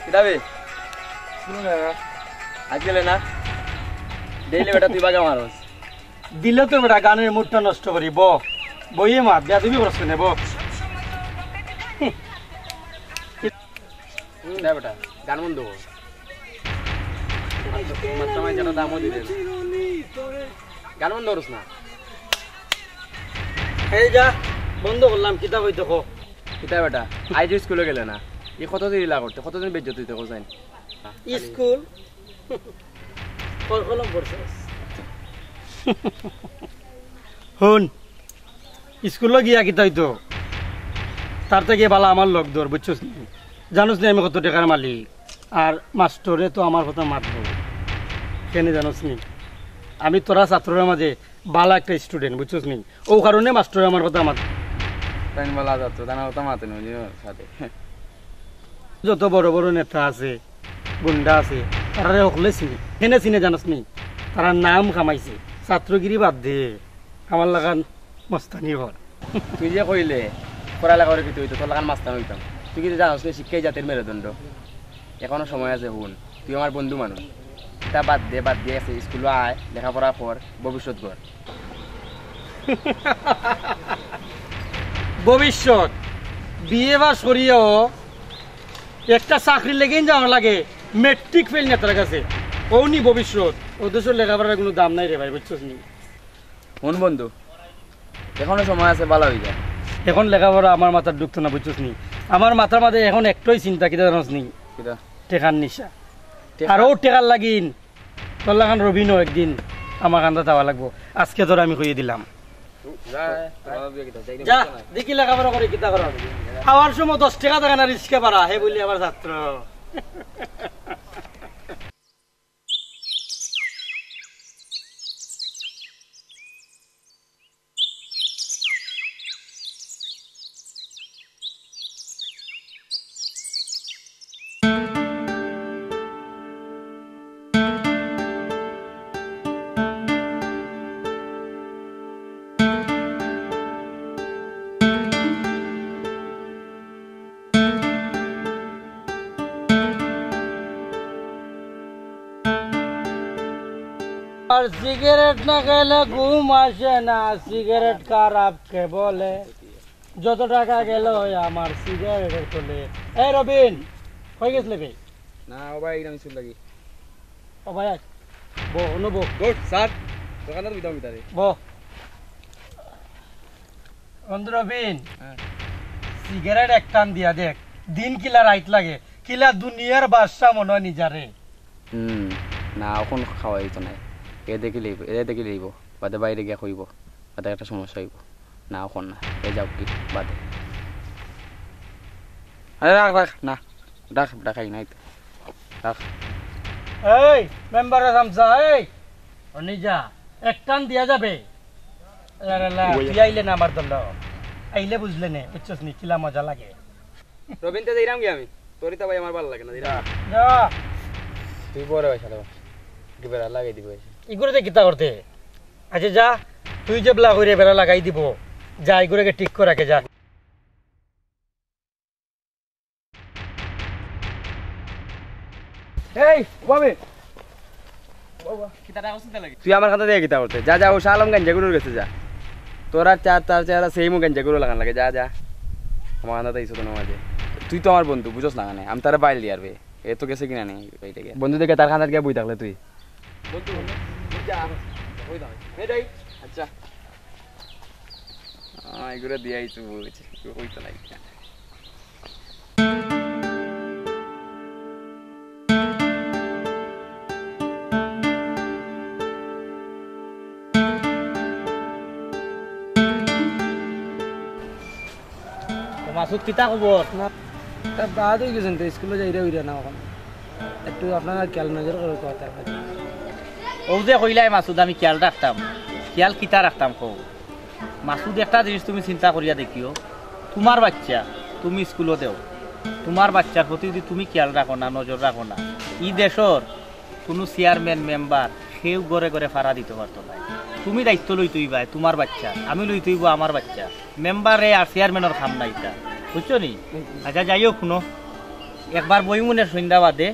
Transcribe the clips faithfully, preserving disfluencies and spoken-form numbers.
কিতা বে? আজ গেলে না? ডেইলি বেটা তুই বাগা মারস। দিলে তো বেটা গানের মুডটা নষ্ট করি, ব। বইয়ে মাত, বেয়াদবি করস কেনে, ব। হুম, দে বেটা, গান বন্ধ কর। মাত্র মাই যেটা দামও দিলে না। গান বন্ধ করস না। এই যা, বন্ধ করলাম, কিতা কইতে ক। কিতা বেটা, আইজ স্কুলো গেলে না। ই কতদিন ইলা করতে, কতদিন বেইজ্জত অইতে কও চাইন। স্কুল? কর কলম পড়ছস? হুন, স্কুলো গিয়া কিতা অইতো? তার থাকি বালা আমার লগ ধর, বুঝছস নি? জানোস নি আমি কত টেকার মালিক? আর মাস্টরে তো আমার কথা মাতবো। কেনে জানোস নি? আমি তোরা ছাত্রর মাঝে বালা একটা স্টুডেন্ট, বুঝছস নি? ও কারণে মাস্টরে আমার কথা মাত। তাইন বালা ছাত্র, তান কথা মাতে না, বুঝছো? সাথে। যত বড় বড় নেতা আছে, গুন্ডা আছে, তারারে হকলে চিনে। কেনে চিনে জানোস নি? তারা নাম কামাইছে। ছাত্রগিরি বাদ দে, আমার লাখান মস্তানি কর। তুই যে কইলে, পড়ালেখা করি কিতা অইতো, তোর লাখান মাস্তান অইতাম। তুই কিতা জানোস নি, শিক্ষাই জাতির মেরুদণ্ড। এখনো সময় আছে, হুন, তুই আমার বন্ধু মানুষ। ইতা বাদ দে, বাদ দিয়া আছে, স্কুলো আয়, লেখাপড়া কর, ভবিষ্যৎ গড়। ভবিষ্যৎ, বিএ পাস করিয়াও একটা চাকরির লাগিন যাওয়া লাগে, ম্যাট্রিক ফেইল নেতার কাছে। অউ নি ভবিষ্যৎ, অউ দেশর লেখাপড়ার কুনু দাম নাই রে ভাই, বুঝছস নি? হুন বন্ধু, এখনো সময় আছে, বালা অই যা। এখন লেখাপড়া আমার মাথাত ঢুকতো না, বুঝছস নি? আমার মাথার মাঝে এখন একটাই চিন্তা, কিতা জানোস নি? কিতা? টেকার নিশা। টেকা? আর অউ টেকার লাগিন তোর লাখান রবিনও একদিন আমার কান্দাত আওয়া লাগবো। আজকে তোর আমি কইয়া দিলাম। যা, যা, দেখি লেখাপড়া করি, কিতা করার। আওয়ার সময় দশ টেকা থাকে না রিক্সা ভাড়া, হে বুলি আমার ছাত্র। আর সিগারেট না খাইলে ঘুম আসে না, সিগারেট খারাপ কে বলে? যত টাকা গেল আমার সিগারেটের তলে। এই রবিন, কই গেছলে বে? না, ও ভাই, একদম স্কুল লাগি। ও ভাই, আয়। বহ, অনো বহ। Good, sir. দোকানদার বিদাও বিদারে। বহ। বন্ধু রবিন, হ্যাঁ। সিগারেট এক টান দিয়া দেখ, দিন কিলা রাইত লাগে, কিলা দুনিয়ার বাদশা মনে হয় নিজরে। হুম, না, অখন খাওয়া অইতো নায়। এ দেখি লইব, এ দেখি লইব, বাদে বাইরে গিয়া কইব, বাদে একটা সমস্যা অইব। না, অখন না, এ যাও কি, বাদে। আরে রাখ, রাখ, না, রাখ, রাখাই নাই তো। রাখ। এই, মেম্বারের চামচা, এই, অনি যা, এক টান দিয়া যাবে। লা, লা, লা, ওই তুই আইলে না আমার দল, আইলে বুঝলে নে, বুঝছস নি, কিলা মজা লাগে। রবিন, তে যাইরাম গি আমি? তোর ইতা ভাই আমার ভালা লাগে না, যাইরাম। যা। তুই বড় ভাই, শালা। কি বেড়া লাগাই দিব এসে। ইগুরে তে কিতা করতে? আচ্ছা যা, তুই যে বলা কইরে বেড়া লাগাই দিব। যা, ইগুরে ঠিক কর আগে, যা। এই, ওবা বে। ওবা। কিতা ডাকছ কিতা লাগি? তুই আমার কান্দাত আইয়া কিতা করতে? যা, যা, ও শাহ আলম গাঞ্জা গরুর গেছে যা। তোরা চার, তার চেহারা সেম ও গাঞ্জা গরু লাখান লাগে। যা, যা। আমার কান্দাত আইছস তো না মাঝে। তুই তো আমার বন্ধু, বুঝছস না কেনে? আমি তারে বাইল দিয়ার বে। এ তো গেছে কিনা নি, এইটা গিয়া। বন্ধু দেখে তার কান্দাত গিয়া বই থাকলে তুই। বন্ধু, বন্ধু, যা। ওই দাঁড়া। এই যাই। আচ্ছা। আহ, এগুলো দিয়ে আইছি বুঝ। ওই তো নাই। তো মাসুদ, কিতা খবর? না, তা বাদ অই গেছইন তো, স্কুলো যাইরা অইরা না অখন। একটু আপনারা খেয়াল নজর করে কথা। ও যে কইলাই মাসুদ, আমি খেয়াল রাখতাম। খিয়াল কিতা রাখতাম কও? মাসুদ, একটা জিনিস তুমি চিন্তা করিয়া দেখিও, তুমার বাইচ্চা তুমি স্কুলো দেও, তুমার বাইচ্চার প্রতি যুদি তুমি খিয়াল রাখো না, নজর রাখো না, ই দেশর কুনু চেয়ারম্যান, মেম্বার, কেউ ঘরে ঘরে ফাড়া দিতো পারতো নায়। তুমি দায়িত্ব লইতে অইবায় তুমার বাইচ্চার, আমি লইতে অইবো আমার বাইচ্চার। মেম্বারে আর চেয়ারম্যানর কাম নায় ইতা, বুঝছো নি? আচ্ছা, যাই হোক, হুনো, একবার বইমুনে সন্ধ্যা বাদে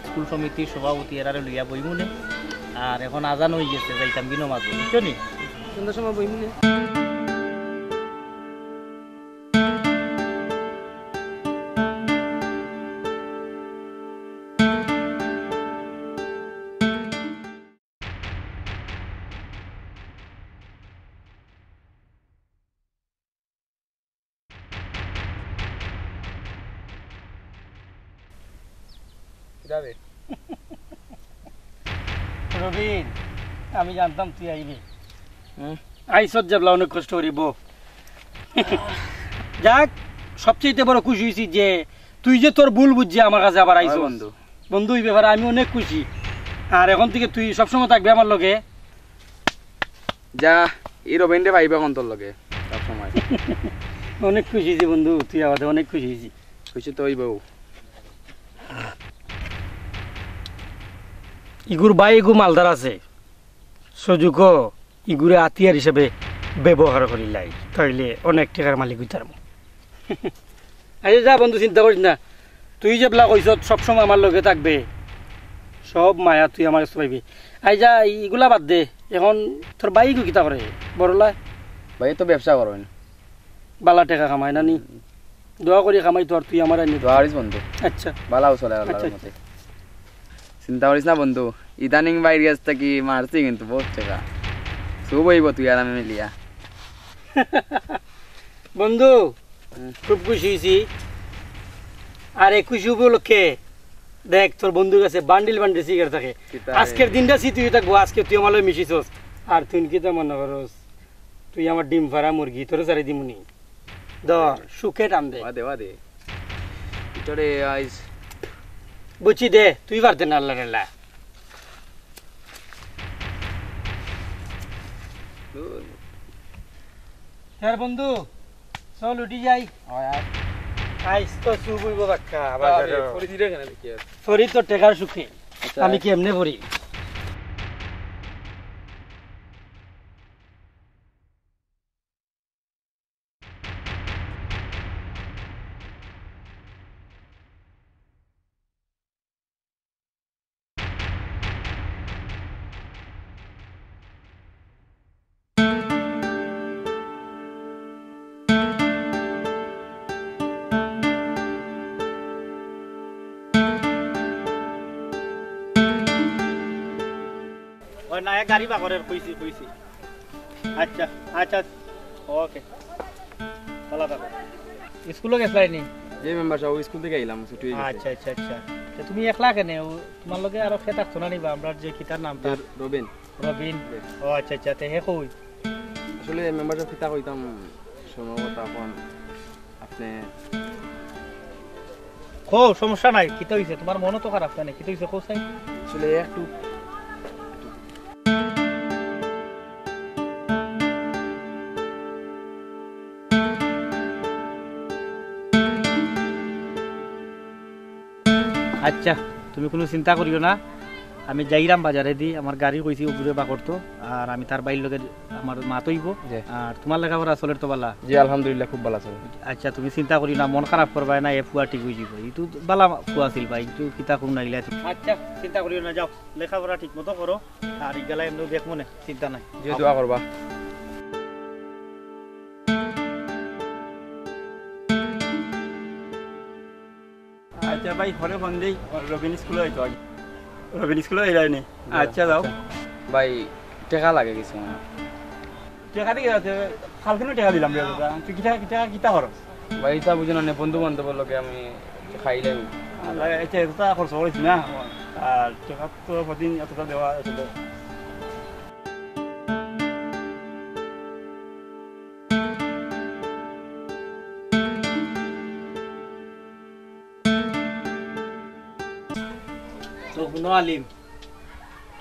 স্কুল সমিতির সভাপতি এরারে লইয়া বইমুনে। আর এখন আজান অইগেছে, যাইতাম গি নমাজো, বুঝছো নি? সন্ধ্যার সময় বইমুনে। কিতা বে? রবিন, আমি জানতাম তুই আইবে। হুম? আইসত যেবলা অনেক কষ্ট করি বো। যাক, সবচেয়ে বড় খুশি অইছি যে তুই যে তোর ভুল বুঝিয়া আমার কাছে আবার আইসস। বন্ধু। বন্ধু, ই ব্যাপারে আমি অনেক খুশি। আর এখন থাকি তুই সবসময় থাকবে আমার লগে। যা, ই রবিনরে পাইবে অখন তোর লগে সব সময়। অনেক খুশি অইছি বন্ধু, তুই আওয়াতে অনেক খুশি অইছি। খুশি তো অইবো। ইগুর ভাই ইগু মালদার আছে, সুযোগও ইগুরে আতিয়ার হিসাবে ব্যবহার করিলাই, তাইলে অনেক টেকার মালিক অইতাম। আচ্ছা যা বন্ধু, চিন্তা করিস না, তুই যেবলা কইছস সবসময় আমার লগে থাকবে, সব মায়া তুই আমার কাছে পাইবে। আই যা, ইগুলা বাদ দে, এখন তোর ভাই ইগু কিতা করে? বড়লা? ভাই তো ব্যবসা করইন। বালা টেকা কামায় না নি? দোয়া করি কামাই তোর, তুই আমার আনি দে। দোয়া করিস বন্ধু। আচ্ছা। বালাউ চলে আল্লাহর আচ্ছা, মতে। চিন্তা করিস না বন্ধু, ইদানিং ভাইর গেছ থাকি মারছি কিন্তু বহুত টেকা। সুব অইবো তুই আর আমি মিলিয়া। বন্ধু, হুম। খুব খুশি অইছি। আর এই খুশি উপলক্ষে দেখ, তোর বন্ধুর কাছে বান্ডিল বান্ডিল সিগারেট থাকে। কিতা রে? আজকের দিনটা স্মৃতি অইয়া থাকবো, আজকে তুই আমার লগে মিশিছস। আর তুই কিতা মনে করস? তুই আমার ডিম ফাড়া মুরগি, তোরে ছাড়ি দিমুনি। ধর, সুখে টান দে। ওয়া দে, ওয়া দে। তোরে আইজ বুঝছি দে, তুই পারতে না আল্লাহ রেলা। ধুর। তোর বন্ধু, চল উঠি যাই। ওই আয়। আইজ তো সুব অইবো বাক্কা, আবার আরে, ধরো। ফরিদ রে কেন দেখি আর? ফরিদ তো টেকার সুখে। আচ্ছা। আমি কেমনে পড়ি? ওই না, এক গাড়ি বাগরের, কইছি, কইছি। আচ্ছা, আচ্ছা, ওকে। ভালা থাকো। স্কুলো গেছলায় নি? জি মেম্বার সাব, স্কুল থাকি আইলাম, ছুটি অইগেছে। আচ্ছা, আচ্ছা, আচ্ছা। তে তুমি একলা কেনে? ও, তুমার লগে আরো কে থাকতো না নি বা? আমরার যে কিতার নাম তার? রবিন। রবিন? জি। ও আচ্ছা, আচ্ছা, তে হে কই? আসলে মেম্বার সাব কিতা কইতাম, সময় কথা এখন আপনে কও, সমস্যা নাই। কিতা অইছে? তুমার মনও তো খারাপ কেনে? কিতা অইছে কও চাই? আসলে একটু আচ্ছা, তুমি কুনু চিন্তা করিও না, আমি যাইরাম বাজারেদি, আমার গাড়ি কইছি অগুরে বার করতো, আর আমি তার ভাইর লগে আমার মাত অইবো। জি। আর তুমার লেখাপড়া চলের তো ভালা? জি, আলহামদুলিল্লাহ, খুব ভালা চলে। আচ্ছা, তুমি চিন্তা করিও না, মন খারাপ করবায় না, এ ফুয়া ঠিক অইযিবো। ইগু ভালা ফুয়া আছিল ভাই, ইগু কিতা কুন নাইলা। আচ্ছা, চিন্তা করিও না, যাও, লেখাপড়া ঠিক মতো করো, আর ইগুলা এমনেউ দেখমুনে, চিন্তা নাই। জি, দোয়া করবা। আচ্ছা ভাই, পরে ফোন দেই। রবিন স্কুলো যাইতো আগে। রবিন স্কুলো যাইরায় নি? জি, আচ্ছা, যাও। আচ্ছা। ভাই, টেকা লাগে কিছু আমার। টেকা দি আছে, কালকে নু টেকা দিলাম রে দাদা। তুই কিতা, কিতা, কিতা করস? ভাই, ইতা বুঝো না নে, বন্ধু বান্ধবর লগে আমি খাইলাই। আল্লাহ, আচ্ছা, এতটা খরচ করিস না। আর টেকা তো প্রতিদিন এতটা দেওয়া আসলে। তো হুনো আলিম,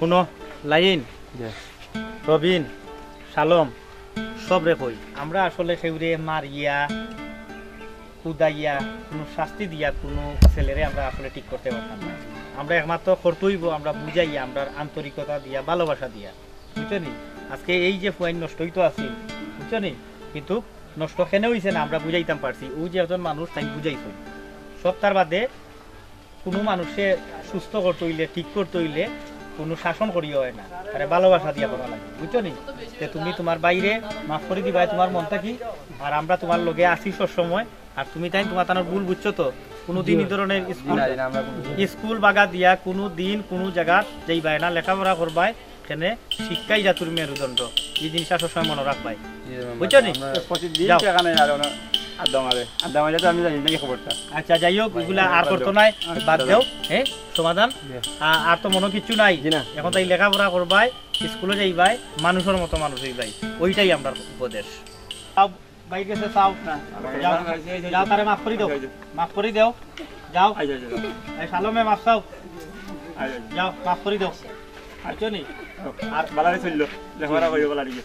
হুনো, লাইন, রবিন, সালম, সবরে কই, আমরা আসলে কেউরে মারিয়া, কুদাইয়া, কুনু শাস্তি দিয়া কুনু ছেলেরে আমরা আসলে ঠিক করতে পারতাম না। আমরা একমাত্র করতে অইবো, আমরা বুঝাইয়া, আমরার আন্তরিকতা দিয়া, ভালোবাসা দিয়া, বুঝছো নি? আজকে এই যে ফুয়াইন নষ্ট অইতো আছিল, বুঝছো নি? কিন্তু নষ্ট কেনে অইছে না, আমরা বুঝাইতাম পারছি। অউ যে একজন মানুষ, তাইন বুঝাইছইন। সব তার বাদে কুনু মানুষে সুস্থ করতে অইলে, ঠিক করতে অইলে কুনু শাসন করিয়া অয় না, তারে ভালোবাসা দিয়া করা লাগে, বুঝছো নি? তে তুমি তুমার ভাইরে মাফ করি দিবায় তুমার মন থাকি, আর আমরা তুমার লগে আছি সব সময়। আর তুমি তাইন তুমার তানোর ভুল বুঝছো তো, কুনু দিন ই ধরনের স্কুল, না, না, আমরা কুনু দিন স্কুল বাগা দিয়া কুনু দিন কুনু জাগাত যাইবায় না, লেখাপড়া করবায়, কেনে শিক্ষাই জাতির মেরুদণ্ড, ই জিনিসটা সবসময় মনো রাখবায়। জি, জি, বুঝছো নি? আমরা প্রতিদিন যাও। টাকা নেই আর ওনার আড্ডা মারে। আড্ডা মারে তো আমি জানি না কি খবরটা। আচ্ছা, যাই হোক, ভাই, ইগুলা আর আমার করতো বাদ নাই, দাও। বাদ আচ্ছা, দাও। দাও। হ্যাঁ, সমাধান? জি। আ-, আর তো মনো কিচ্ছু নাই। জি না। এখন তাই লেখাপড়া করবায়, স্কুলো যাইবায়, মানুষর মতো মানুষ অইবায়, ওইটাই আমরার উপদেশ। চাও, ভাইর গেছে চাও। না, যাও, ভাই, ভাই, ভাই, যাও, তারে মাফ করি দাও। ভাই, ভাই। মাফ করি দাও। যাও। আই, যাই, যাই, যাই। এই সালমে মাফ চাও। আই, যাই, যাই। যাও, মাফ করি দাও। বুঝছো নি? আর বালারে চললো, লেখাপড়া করিও বালা দিকে।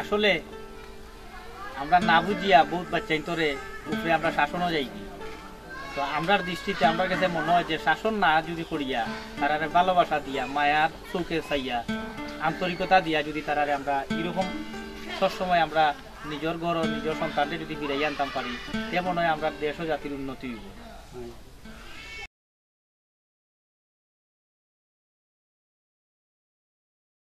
আসলে আমরা না বুঝিয়া বহুত বাচ্চাইন্তরে উপরে আমরা শাসনও যাই কি। তো আমরার দৃষ্টিতে আমরার কাছে মনো অয় যে শাসন না যদি করিয়া, তারারে ভালোবাসা দিয়া, মায়ার চোখে চাইয়া, আন্তরিকতা দিয়া যদি তারারে আমরা এরকম সবসময় আমরা নিজর ঘর, নিজর সন্তানরে যদি ফিরাইয়া আনতাম পারি, তে মনো অয় আমরার দেশ ও জাতির উন্নতি অইবো।